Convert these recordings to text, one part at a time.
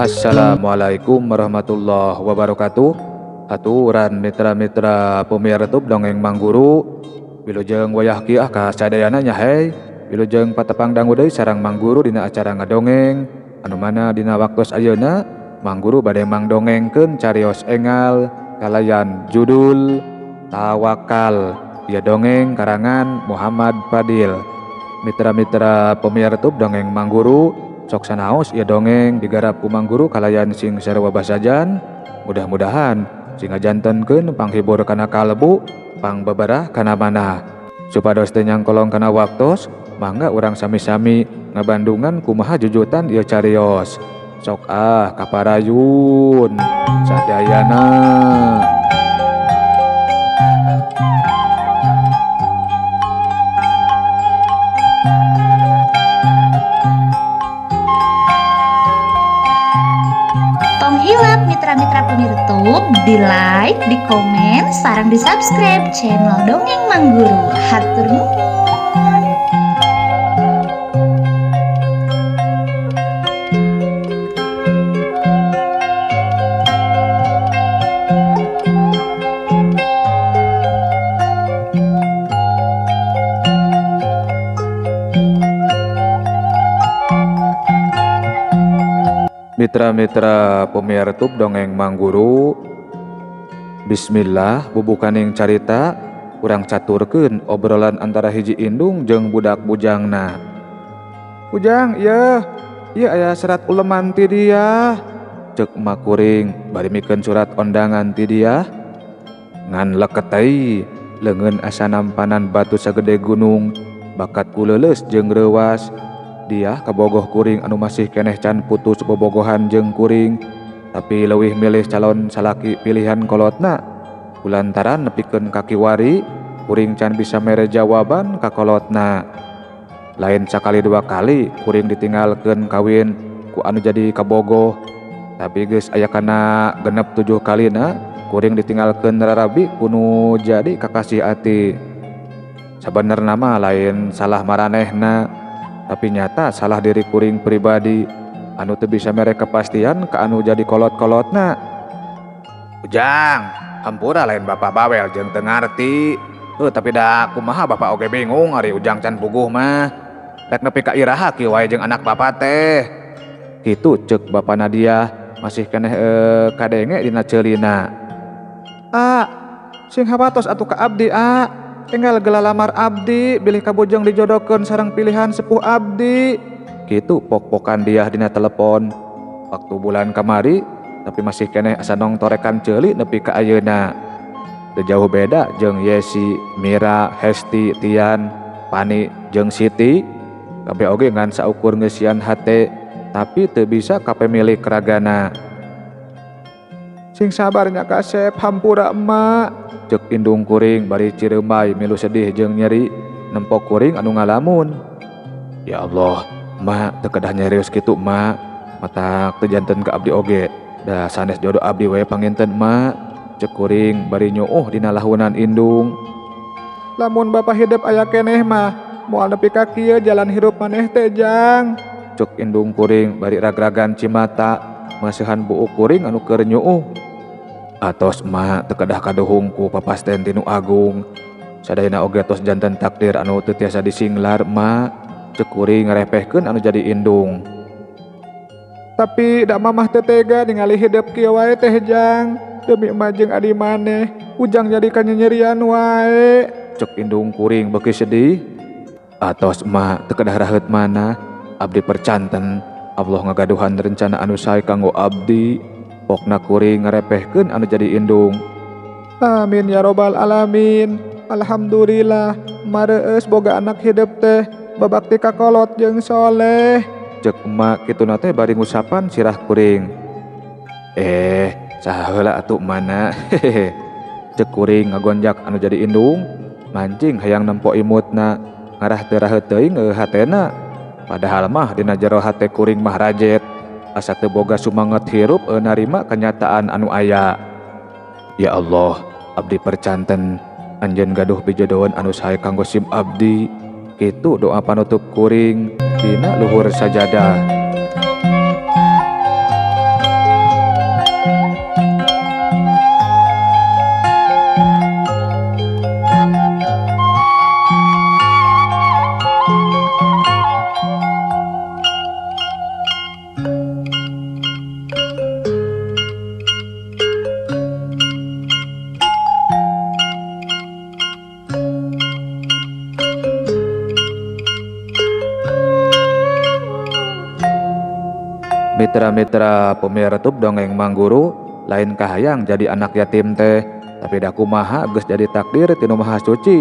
Assalamualaikum warahmatullahi wabarakatuh. Aturan mitra-mitra pemirsa dongeng Mangguru. Wilujeng wayah kieu ka sadayana nya hei. Wilujeng patepang dangu deui sareng Mangguru dina acara ngadongeng. Anu mana dina waktos ayeuna Mangguru bade mangdongengkeun carios engal kalayan judul Tawakal. Ieu dongeng karangan Muhammad Fadil. Mitra-mitra pemirsa dongeng Mangguru, sok sanaos ieu dongeng digarap ku Mangguru kalayan sing sarua basajan. Mudah-mudahan sing ngajantenkeun panghibur kana kalbu, pangbeberah kana manah. Supados teu nyangkolong kana waktos, mangga urang sami-sami ngabandungan kumaha jujutan ieu carios. Sok ah kaparayun sadayana. Tong hilap mitra-mitra pemirtub di like, di komen, sareng di subscribe channel Dongeng Mangguru. Hatur nuhun. Mitra-mitra pemirsa dongeng Mangguru, bismillah bubukaning carita urang caturkeun obrolan antara hiji indung jeung budak bujangna. Ujang, ieu, ieu aya serat uleman ti dia. Ceuk emak kuring bari mikeun surat ondangan ti dia. Ngan leketei leungeun asa nampanan batu sagede gunung, bakat ku leuleus jeung reuwas. Dia kabogoh kuring anu masih keneh can putus bobogohan jeung kuring, tapi leuwih milih calon salaki pilihan kolotna. Kulantaran nepikeun ka kiwari, kuring can bisa mere jawaban ka kolotna. Lain sakali dua kali kuring ditinggalkeun kawin ku anu jadi kabogoh, tapi geus aya kana genep 7 kalina kuring ditinggalkeun rarabi ku nu jadi kakasih ati. Sabenerna mah lain salah maranehna, tapi nyata salah diri kuring pribadi anu teu bisa mere kepastian ka anu jadi kolot-kolotna. Ujang, hampura lain bapak bawel jeung teu ngarti. Tapi da kumaha bapak oge bingung ari Ujang can puguh mah. Rek nepi ka iraha kieu wae jeung anak bapak teh. Kitu ceuk Bapak Nadia masih keneh kadenge dina ceulina. A, sing hawatos atuh ka abdi a. Enggal geula lamar abdi bilih kabujeng dijodohkeun sareng pilihan sepuh abdi. Kitu pok-pokan dia dina telepon. Waktu bulan kamari tapi masih keneh asa nongtorekan ceuli nepi ka ayeuna. Teu jauh beda jeung Yesi, Mira, Hesti, Tian, Pani jeung Siti. Kabeh oge ngan saukur ngeusian hate tapi teu bisa kapemilik ragana. Sing sabar nya kasep hampura emak. Ceuk indung kuring bari cireumbai milu sedih jeung nyeri nempok kuring anu ngalamun. Ya Allah, mak teu kedah nyarios kitu mak. Matak teu janten ka abdi oge. Da sanes jodoh abdi we panginten mak. Ceuk kuring bari nyuuh dina lahunan indung. Lamun bapa hidup aya keneh mah moal nepi ka kieu jalan hirup maneh teh jang. Ceuk indung kuring bari ragragan cimata maseuhan buuk kuring anu keur nyuuh. Atos emak teu kedah kaduhung ku papasten ti nu agung. Sadayana oge tos janten takdir anu teu tiasa disinglar emak. Ceuk kuring ngarepehkeun anu jadi indung. Tapi da mamah teu tega ningali hidup kieu wae teh jang. Demi emak jeung adi maneh, Ujang jadi kanyenyerian wae. Ceuk indung kuring beuki sedih. Atos emak teu kedah raheut mana, abdi percanten Allah ngagaduhan rencana anu sae kanggo abdi. Pokna kuring ngarepehkeun anu jadi indung. Amin ya robbal alamin. Alhamdulillah mareueus boga anak hidup teh babakti ka kolot jeung soleh. Ceuk emak kituna teh bari ngusapan sirah kuring. Saha heula atuh mana? Hehehe. Ceuk kuring ngagonjak anu jadi indung, mancing hayang nempo imutna, ngarah teu raheut teuing hatena. Padahal mah dina jero hate kuring mah rajet. Asa teu boga sumanget hirup narima kenyataan anu aya. Ya Allah, abdi percanten anjeun gaduh pijodohan anu sae kanggo sim abdi. Kitu doa panutup kuring dina luhur sajadah. Mitra-mitra pemirtub dongeng Mangguru, lain kahayang jadi anak yatim teh, tapi da kumaha geus jadi takdir ti Nu Maha Suci.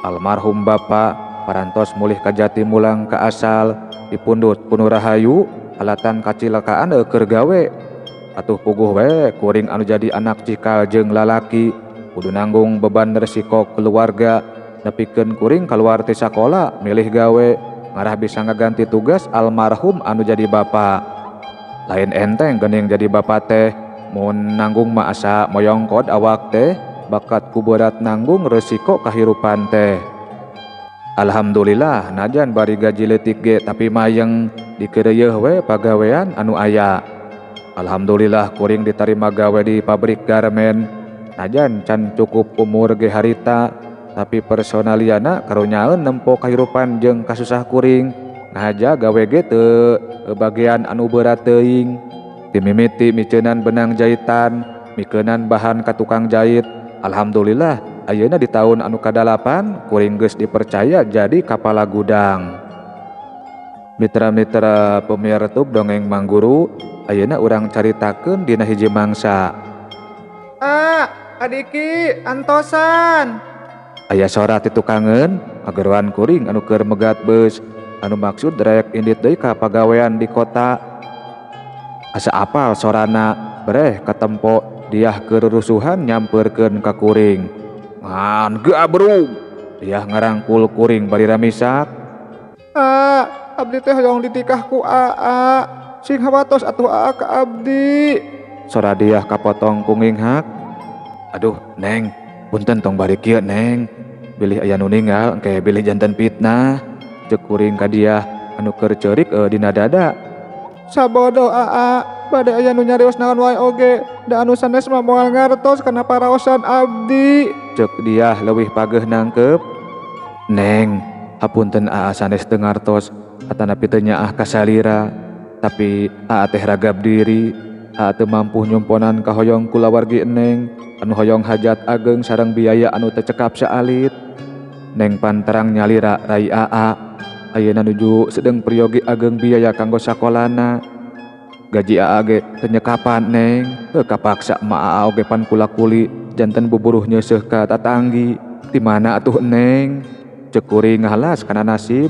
Almarhum bapa parantos mulih ka jati mulang ka asal, dipundut ku Nu Rahayu alatan kacilakaan keur gawe. Atuh puguh we kuring anu jadi anak cikal jeung lalaki kudu nanggung beban resiko keluarga, nepikeun kuring kaluar ti sakola milih gawe ngarah bisa ngaganti tugas almarhum anu jadi bapa. Lain enteng geuning jadi bapa teh, mun nanggung mah asa moyongkod awak teh, bakat ku berat nanggung resiko kahirupan teh. Alhamdulillah najan bari gaji leutik ge tapi mayeng dikeureuyeeh we pagawean anu aya. Alhamdulillah kuring ditarima gawe di pabrik garmen, najan can cukup umur ge harita, tapi personaliana karunyaeun nempo kahirupan jeung kasusah kuring. Ngahaja gawe ge teu bagian anu berat teuing. Timimiti miceunan benang jahitan, mikeunan bahan ka tukang jahit. Alhamdulillah ayeuna di tahun anu kadalapan kuring geus dipercaya jadi kapala gudang. Mitra-mitra pemirtub dongeng Mangguru, ayeuna urang caritakeun dina hiji mangsa. Ah, adiki antosan. Aya sora ti tukangeun ngageroan kuring anu keur megat beus, anu maksud rek indit deui ka pagawean di kota. Asa apal sorana, breh katempo diah keur rusuhan nyampeurkeun ka kuring. Ngan gabrug, diah ngarangkul kuring bari ramisak. Ah, abdi teh hoyong ditikah ku aa, sing hawatos atuh aa ka abdi. Sora diah kapotong ku nginghak. Aduh, Neng, punten tong bari kieu, Neng. Bilih aya nu ninggal engke bilih janten fitnah. Ceuk kuring ka diah anu keur ceurik dina dada. Sabodo aa, bade aya nu nyarios naon wae oge, da anu sanes mah moal ngartos kana paraosan abdi. Ceuk diah leuwih pageuh nangkep. Neng, hapunten aa sanes teu ngartos atanapi teu nyaah ka salira, tapi aa teh ragab diri. Aa teu mampu nyumponan kahoyong kulawargi Neng anu hoyong hajat ageng sareng biaya anu teu cekap saalit. Neng panterang nyalira rai aa ayeuna nuju sedeng priyogi ageng biaya kanggo sakolana. Gaji aa ge teu nyekapan, Neng. Heuh, kapaksa ma aa oge pan kula-kuli janten buburuh nyeuseuh ka tatanggi. Di mana atuh, Neng? Ceuk kuring ngahalas kana nasib.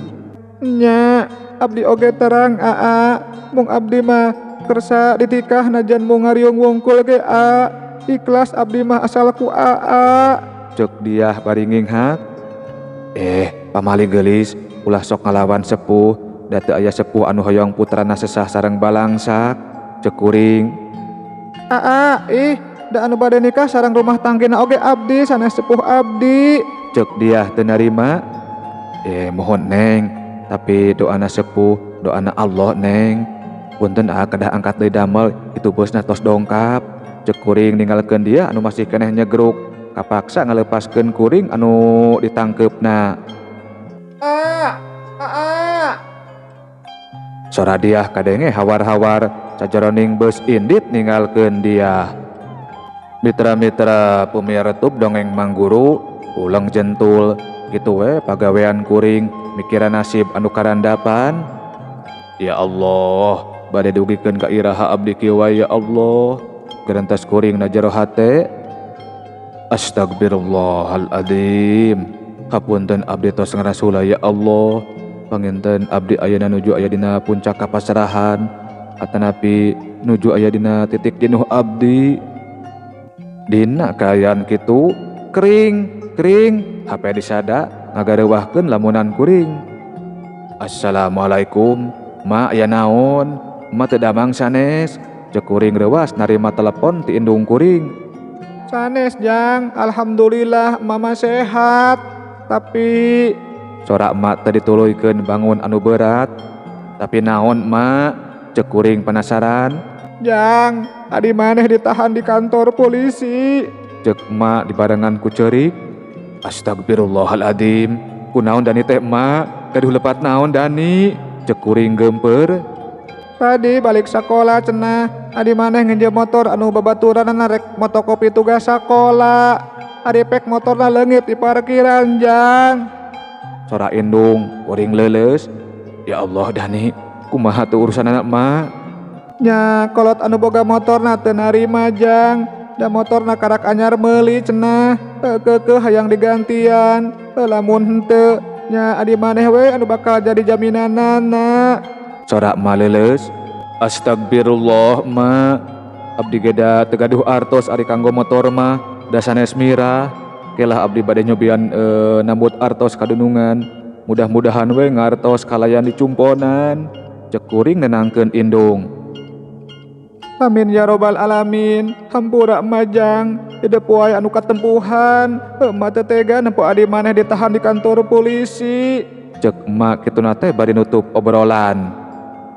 Nya, abdi oge terang aa, mung abdi mah kersa ditikah najan mung ngariung wungkul ge a. Ikhlas abdi mah asal ku aa. Ceuk diah bari nginghak. Pamali geulis, ulah sok ngalawan sepuh, da teu aya sepuh anu hoyong putrana sesah sareng balangsak. Ceuk kuring. Aa, ih, da anu bade nikah sareng rumah tanggina oge abdi sanes sepuh abdi. Ceuk diah teu narima. Mohon Neng, tapi doana sepuh, doana Allah, Neng. Punten aa kedah angkat deui damel, itu beusna tos dongkap. Ceuk kuring ninggalkeun dia anu masih keneh nyegruk, kapaksa ngalepaskeun kuring anu ditangkeupna. Ah, aa. Sora diah kadenge hawar-hawar sajeroning beus indit ninggalkeun dia. Mitra-mitra pemirtub dongeng Mangguru, uleng jentul gitu we pagawean kuring mikiran nasib anu karandapan. Ya Allah, bade dugikeun ka iraha abdi kieu wae ya Allah. Gerentas kuring na jero hate. Astagfirullahaladzim. Hapunten abdi tos ngarasula ya Allah. Panginten abdi ayeuna nuju aya dina puncak kapasrahan atanapi nuju aya dina titik jenuh abdi. Dina kaayaan kitu kering kering HP disada ngagareuwahkeun lamunan kuring. Assalamualaikum, Ma, aya naon? Ma teu damang sanes? Ceuk kuring reuwas narima telepon ti indung kuring. Sanes Jang, alhamdulillah mama sehat. Tapi sora emak teu dituluykeun bangun anu berat. Tapi naon, Mak? Ceuk kuring penasaran. Jang, adi maneh ditahan di kantor polisi. Ceuk emak dibarengan ku ceurik. Astagfirullahaladzim. Kunaon Dani teh, Mak? Gaduh lepat naon Dani? Ceuk kuring geumpeur. Tadi balik sekolah cenah, adi maneh nginjem motor anu babaturanna rek motokopi tugas sakola. Ari pek motorna leungit di parkiran, Jang. Sora indung kuring leuleus. Ya Allah Dani, kumaha tuh urusan anak Mak? Nya kolot anu boga motorna teu narima jang. Da motorna karak anyar meuli cenah. Keukeuh hayang digantian. Lamun henteu nya adi maneh we anu bakal jadi jaminanana. Sorak maleuleus. Astagfirullah ma. Abdi ge da teu gaduh artos ari kanggo motor mah da sanes mirah. Kelah abdi bade nyobian nambut artos kadunungan. Mudah-mudahan we ngartos kalayan dicumponan. Cek kuring nenangkeun indung. Amin ya robbal alamin. Hampura majang. Hidep wae anu katempuhan. Emak teu tega nempo adi maneh ditahan di kantor polisi. Cek emak kituna teh bari nutup obrolan.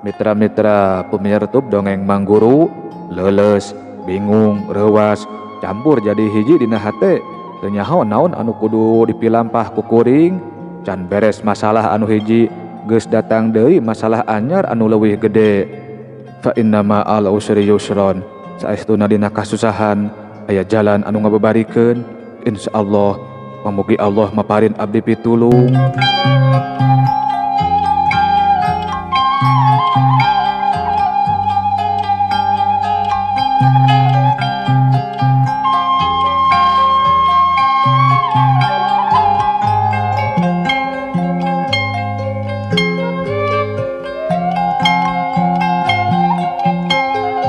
Mitra-mitra pemirtub dongeng Mangguru leuleus, bingung, reuwas, campur jadi hiji dina hate. Teu nyaho naon anu kudu dipilampah ku kuring. Can beres masalah anu hiji, geus datang deui masalah anyar anu leuwih gede. Fa inna ma'al usri yusron. Saestuna dina kasusahan aya jalan anu ngabebarikeun. Insyaallah pamugi Allah maparin abdi pitulung.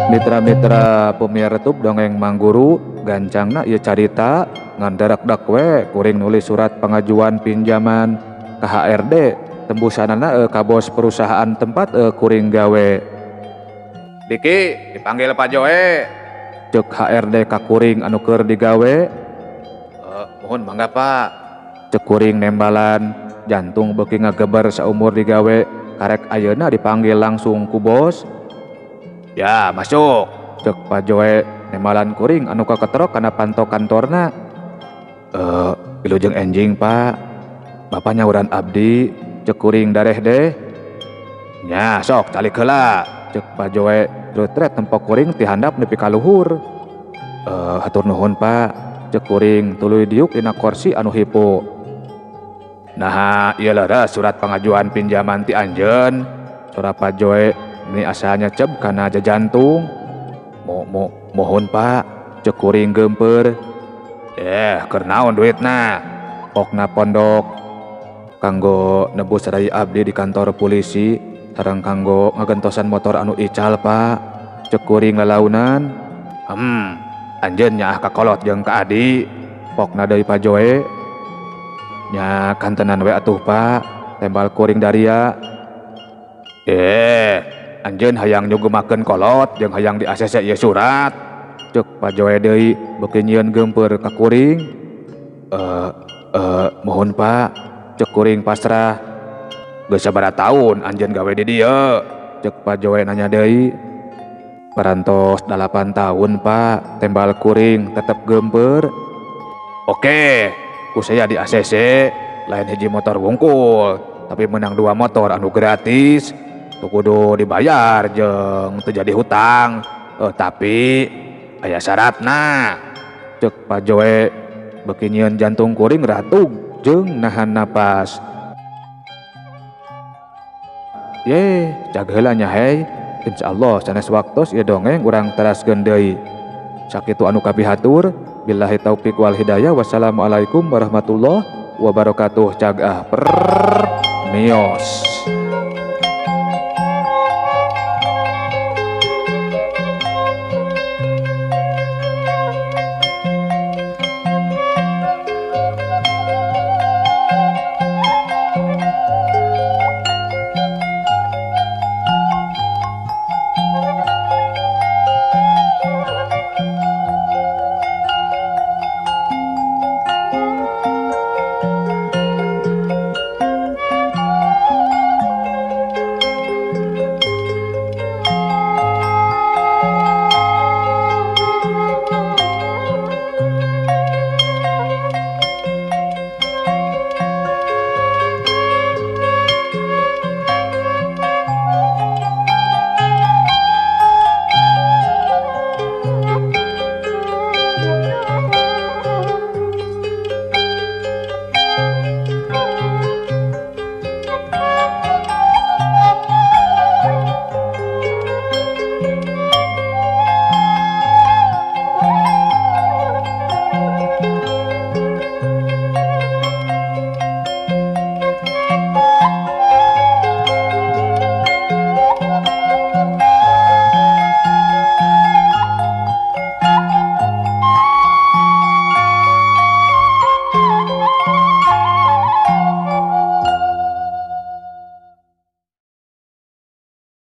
Mitra-mitra pemirtub dongeng Mangguru gancangna ieu carita ngan darak-dak we kuring nulis surat pengajuan pinjaman ka HRD tembusanana ka bos perusahaan tempat kuring gawe. Diki dipanggil Pak Joe. Cek HRD ka kuring anu keur digawe. Mohon mangga Pak. Cek kuring nembalan jantung beuki ngageber saumur digawe karek ayeuna dipanggil langsung ku bos. Ya masuk. Cek Pak Joe nembalan kuring anu kaketrok kana panto kantorna. Wilujeng enjing Pak. Bapak nyauran abdi. Cek kuring dareh deh. Nya sok calik heula. Cek Pak Joe rutret tempo kuring ti handap nepi ka luhur. Hatur nuhun Pak. Cek kuring tuluy diuk dina kursi anu hipu. Nah ieu leres surat pengajuan pinjaman ti anjeun. Sora Pak Joe ini asalnya ceb kana jajantung. Mohon Pak. Cek kuring geumpeur. Keur naon duitna? Pokna pondok. Kanggo nebus rai abdi di kantor polisi sareng kanggo ngagentosan motor anu ical Pak. Cek kuring lalaunan. Anjeun nyaah ka kolot jeung ka adi. Pokna deui Pak Joe. Nya kantenan we atuh Pak. Tembal kuring daria. Anjeun hayang nyugemakeun kolot jeung hayang di ACC ieu surat. Cek Pak Joe deui beuki nyieun geumpeur ka kuring. Mohon Pak. Cek kuring pasrah. Geus sabaraha taun anjeun gawe di dieu? Cek Pak Joe nanya deui. Parantos 8 tahun Pak. Tembal kuring tetep geumpeur. Oke, ku saya di ACC lain hiji motor wungkul, tapi menang 2 motor anu gratis. Teu kudu dibayar jeung teu jadi hutang. Tapi aya syaratna. Cek Pak Joe beuki nyieun jantung kuring ratug jeung nahan napas. Ye, cag heula nya hei. Insyaallah sanes waktos ieu dongeng urang teraskeun deui. Sakitu anu kapihatur, billahi taufik wal hidayah. Wassalamualaikum warahmatullahi wabarakatuh. Cag ah prrrr mios.